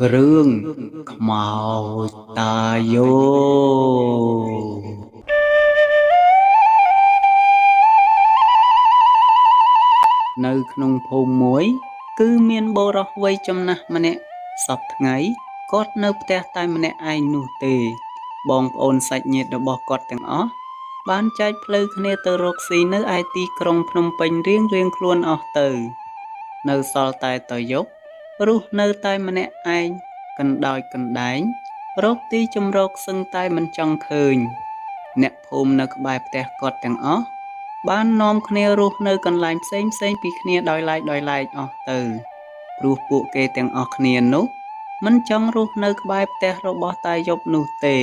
រឿងខ្មោចតាយោនៅក្នុងភូមិមួយ គឺមានបុរសវ័យចំណាស់ម្នាក់សព្វថ្ងៃគាត់នៅផ្ទះតែម្នាក់ឯងនោះទេ បងប្អូនសាច់ញាតិរបស់គាត់ទាំងអស់បានចែកផ្លូវគ្នាទៅរកស៊ីនៅឯទីក្រុងភ្នំពេញរៀងៗខ្លួនអស់ទៅ នៅសល់តែតយប់រស់នៅតែម្នាក់ឯងកណ្ដោចកណ្ដែងរកទីជម្រកសឹងតែមិនចង់ឃើញ អ្នកភូមិនៅក្បែរផ្ទះគាត់ទាំងអស់បាននាំគ្នារស់នៅកន្លែងផ្សេងៗពីគ្នាដោយឡែកៗអស់ទៅព្រោះពួកគេទាំងអស់គ្នានោះមិនចង់រស់នៅក្បែរផ្ទះរបស់តាយប់នោះទេ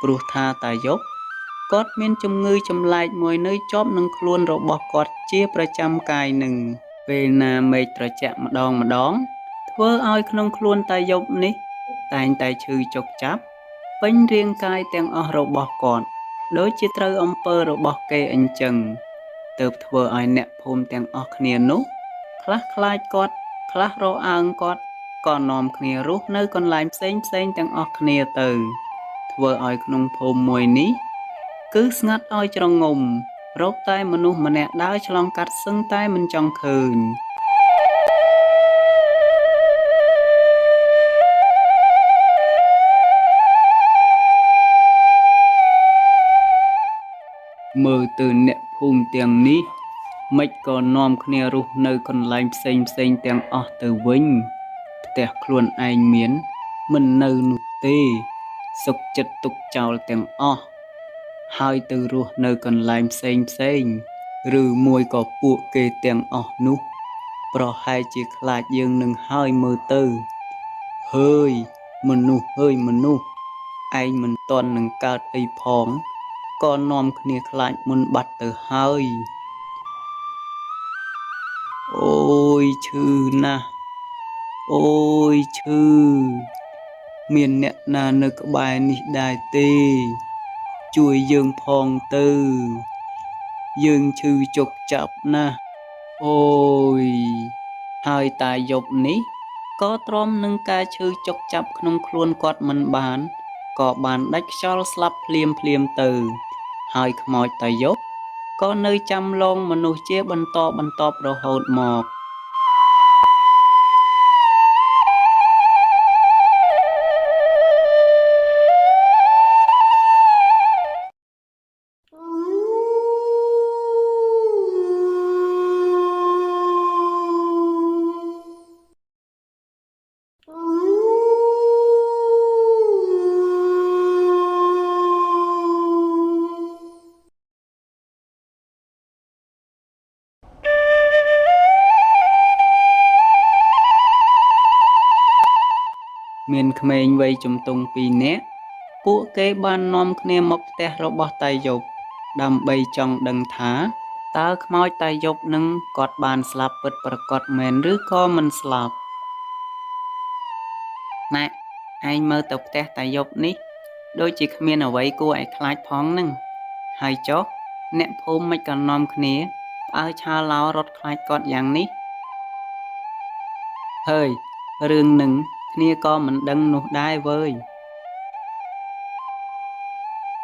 ព្រោះថាតាយប់គាត់មានជំងឺចម្លែកមួយនៅជាប់នឹងខ្លួនរបស់គាត់ជាប្រចាំកាយនឹងពេលណាមេឃត្រជាក់ម្ដងម្ដងធ្វើឲ្យក្នុងខ្លួនតាយប់នេះតែងតែឈឺចុកចាប់ពេញរាងកាយទាំងអស់របស់គាត់ដូចជាត្រូវអំពើរបស់គេអញ្ចឹងទើបធ្វើឲ្យអ្នកភូមិទាំងអស់គ្នានោះខ្លះខ្លាចគាត់ខ្លះរអើងគាត់ក៏នាំគ្នារស់នៅកន្លែងផ្សេងៗទាំងអស់គ្នាទៅធ្វើឲ្យក្នុងភូមិមួយនេះគឺស្ងាត់ឲ្យជ្រងំរកតែមនុស្សម្នាក់ដើរឆ្លងកាត់សឹងតែមិនចង់ឃើញមើលទៅអ្នកភូមិទាំងនេះមិនក៏នាំគ្នារស់នៅកន្លែងផ្សេងៗទាំងអស់ទៅវិញផ្ទះខ្លួនឯងមានមិននៅនោះទេសុខចិត្តទុកចោលទាំងអស់ហើយទៅរស់នៅកន្លែងផ្សេងៗឬមួយក៏ពួកគេទាំងអស់នោះប្រហែលជាខ្លាចយើងនឹងហើយមើលទៅហើយមនុស្សអើយមនុស្សឯងមិនទាន់នឹងកើតអីផងក៏នាំគ្នាខ្លាចមុនបាត់ទៅហើយអូយឈឺណាស់អូយឈឺមានអ្នកណានៅក្បែរនេះដែរទេជួយយើងផងទៅយើងឈឺចុកចាប់ណាស់អូយហើយតាយប់នេះក៏ទ្រាំនឹងការឈឺចុកចាប់ក្នុងខ្លួនគាត់មិនបានក៏បានដាច់ខ្យល់ស្លាប់ភ្លាមៗទៅហើយខ្មោចតាយប់ក៏នៅចាំលងមនុស្សជាបន្តបន្ទាប់រហូតមកមានក្មេងវ័យជំទង់ពីរនាក់ពួកគេបាននាំគ្នាមកផ្ទះរបស់តាយប់ដើម្បីចង់ដឹងថាតើខ្មោចតាយប់នឹងគាត់បានស្លាប់ពិតប្រាកដមែនឬក៏មិនស្លាប់ណែឯងមើលទៅផ្ទះតាយប់នេះដូចជាគ្មានអ្វីគួរឲ្យខ្លាចផងនឹងហើយចុះអ្នកភូមិមិនក៏នាំគ្នាផ្អើលឆាឡោរត់ខ្លាចគាត់យ៉ាងនេះហើយរឿងនឹងគ្នាក៏មិនដឹងនោះដែរវើយ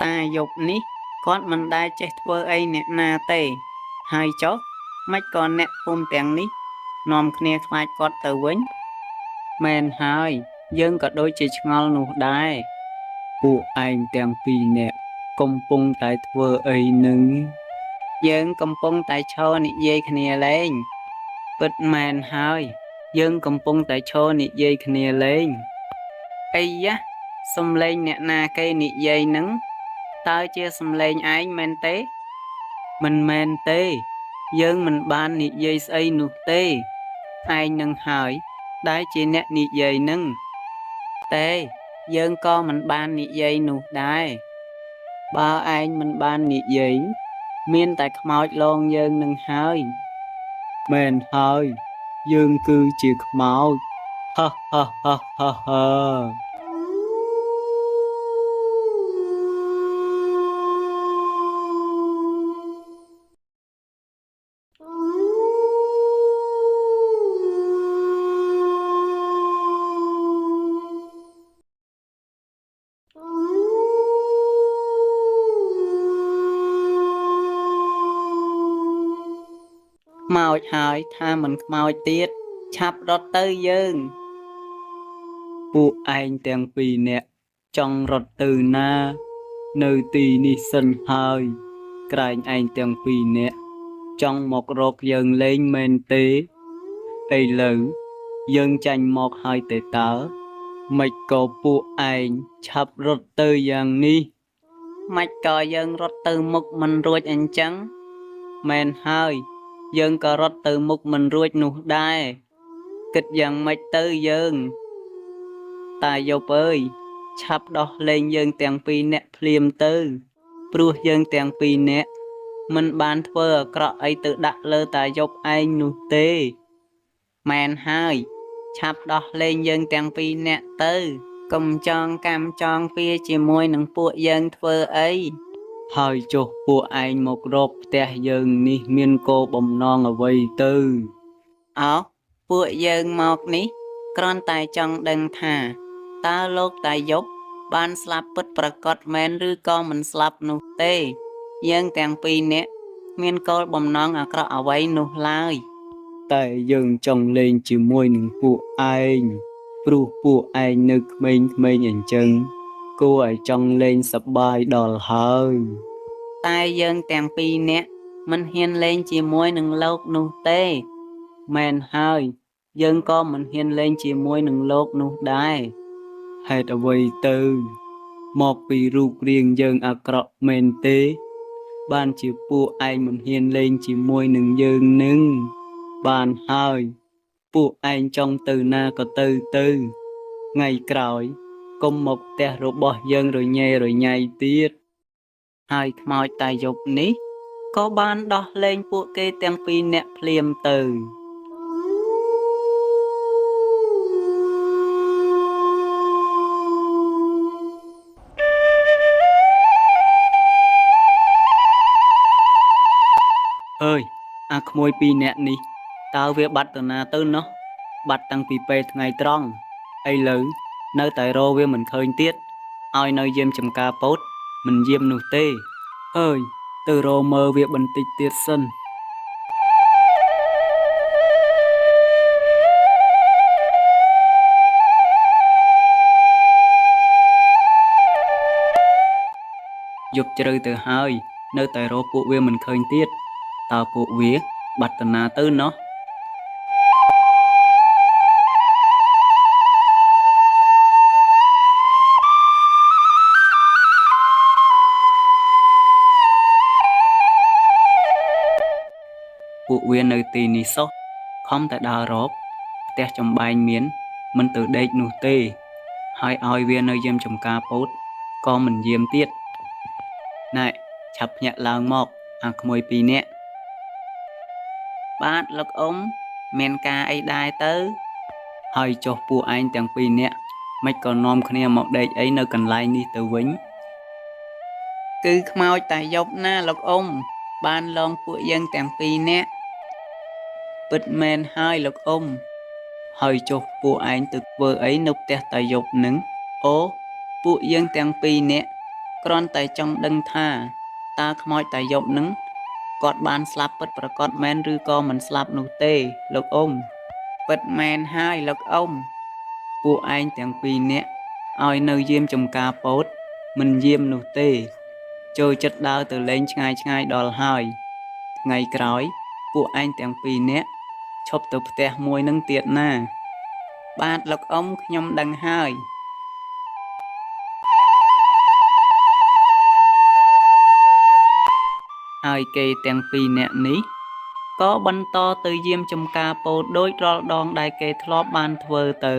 តាយប់នេះគាត់មិនដែលចេះធ្វើអីអ្នកណាទេហើយចុះមិនក៏អ្នកភូមិទាំងនេះនាំគ្នាខ្លាចគាត់ទៅវិញមែនហើយយើងក៏ដូចជាឆ្ងល់នោះដែរពួកឯងទាំងពីរនាក់កំពុងតែធ្វើអីនឹងយើងកំពុងតែឈរនិយាយគ្នាលេងពិតមែនហើយយើងកំពុងតែឈរនិយាយគ្នាលេងអីយ៉ាសំលេងអ្នកណាគេនិយាយនឹងតើជាសំលេងឯងមែនទេមិនមែនទេយើងមិនបាននិយាយស្អីនោះទេឯងនឹងហើយដែលជាអ្នកនិយាយនឹងទេយើងក៏មិនបាននិយាយនោះដែរបើឯងមិនបាននិយាយមានតែខ្មោចលងយើងនឹងហើយមែនហើយយើងគឺជាខ្មោចហាហាហាហាហា ោចហើយថាមិនខ្មោចទៀតឆាប់រត់ទៅយើងពួកឯងទាំងពីរនាក់ចង់រត់ទៅណា នៅទីនេះសិនហើយក្រែងឯងទាំងពីរនាក់ចង់មករកយើងលេងមែនទេឥឡូវយើងចាញ់មកហើយទេតើម៉េចក៏ពួកឯងឆាប់រត់ទៅយ៉ាងនេះម៉េចក៏យើងរត់ទៅមុខមិនរួចអញ្ចឹងមែនហើយយើងក៏រត់ទៅមុខមិនរួចនោះដែរគិតយ៉ាងម៉េចទៅយើងតាយប់អើយឆាប់ដោះលែងយើងទាំងពីរនាក់ភ្លាមទៅព្រោះយើងទាំងពីរនាក់មិនបានធ្វើអាក្រក់អីទៅដាក់លើតាយប់ឯងនោះទេមែនហើយឆាប់ដោះលែងយើងទាំងពីរនាក់ទៅកុំចងកម្មចងពៀជាមួយនឹងពួកយើងធ្វើអីហើយចុះពួកឯងមករកផ្ទះយើងនេះមានគោលបំណងអ្វីទៅអោពួកយើងមកនេះគ្រាន់តែចង់ដឹងថាតើលោកតាយប់បានស្លាប់ពិតប្រាកដមែនឬក៏មិនស្លាប់នោះទេយើងទាំងពីរនាក់គ្មានគោលបំណងអាក្រក់អ្វីនោះឡើយតែយើងចង់លេងជាមួយនឹងពួកឯងព្រោះពួកឯងនៅក្មេងៗអញ្ចឹងគួរឲ្យចង់លេងសប្បាយដល់ហើយតែយើងទាំងពីរនាក់មិនហ៊ានលេងជាមួយនឹងលោកនោះទេមែនហើយយើងក៏មិនហ៊ានលេងជាមួយនឹងលោកនោះដែរហេតុអ្វីទៅមកពីរូបរាងយើងអាក្រក់មែនទេបានជាពួកឯងមិនហ៊ានលេងជាមួយនឹងយើងនឹងបានហើយពួកឯងចង់ទៅណាក៏ទៅទៅថ្ងៃក្រោយកុំមកផ្ទះរបស់យើងរញ៉េរញ៉ៃទៀតហើយខ្មោចតាយប់នេះក៏បានដោះលែងពួកគេទាំងពីរនាក់ភ្លាមទៅអើយអាក្មួយពីរនាក់នេះតើវាបាត់ទៅណាទៅណោះបាត់តាំងពីពេលថ្ងៃត្រង់ឥឡូវនៅតែរកវាមិនឃើញទៀតឲ្យនៅយាមចំការពោតមិនយាមនោះទេអើយទៅរកមើលវាបន្តិចទៀតសិនយប់ជ្រៅទៅហើយនៅតែរកពួកវាមិនឃើញទៀតតើពួកវាបាត់ទៅណាទៅណោះពួកវានៅទីនេះសោះខំតែដើររកផ្ទះចំបែងមានមិនទៅដេកនោះទេហើយឲ្យវានៅយាមចំការពោតក៏មិនយាមទៀតណែឆាប់ភ្ញាក់ឡើងមកអាក្មួយពីរនាក់បាទលោកអ៊ំមានការអីដែរទៅហើយចុះពួកឯងទាំងពីរនាក់មិនក៏នាំគ្នាមកដេកអីនៅកន្លែងនេះទៅវិញគឺខ្មោចតាយប់ណាលោកអ៊ំបានលងពួកយើងទាំងពីរនាក់ពិតមែនហើយលោកអ៊ំហើយចុះពួកឯងទៅធ្វើអីនៅផ្ទះតាយប់នឹងអូពួកយើងទាំងពីរនាក់គ្រាន់តែចង់ដឹងថាតើខ្មោចតាយប់នឹងគាត់បានស្លាប់ពិតប្រាកដមែនឬក៏មិនស្លាប់នោះទេលោកអ៊ំពិតមែនហើយលោកអ៊ំពួកឯងទាំងពីរនាក់ឲ្យនៅយាមចំការពោតមិនយាមនោះទេចូលចិត្តដើរទៅលេងឆ្ងាយឆ្ងាយដល់ហើយថ្ងៃក្រោយពួកឯងទាំងពីរនាក់ឈប់ទៅផ្ទះមួយនឹងទៀតណាបាទលោកអ៊ំខ្ញុំដឹងហើយហើយគេទាំងពីរនាក់នេះក៏បន្តទៅយាមចំការពោតដូចរាល់ដងដែលគេធ្លាប់បានធ្វើទៅ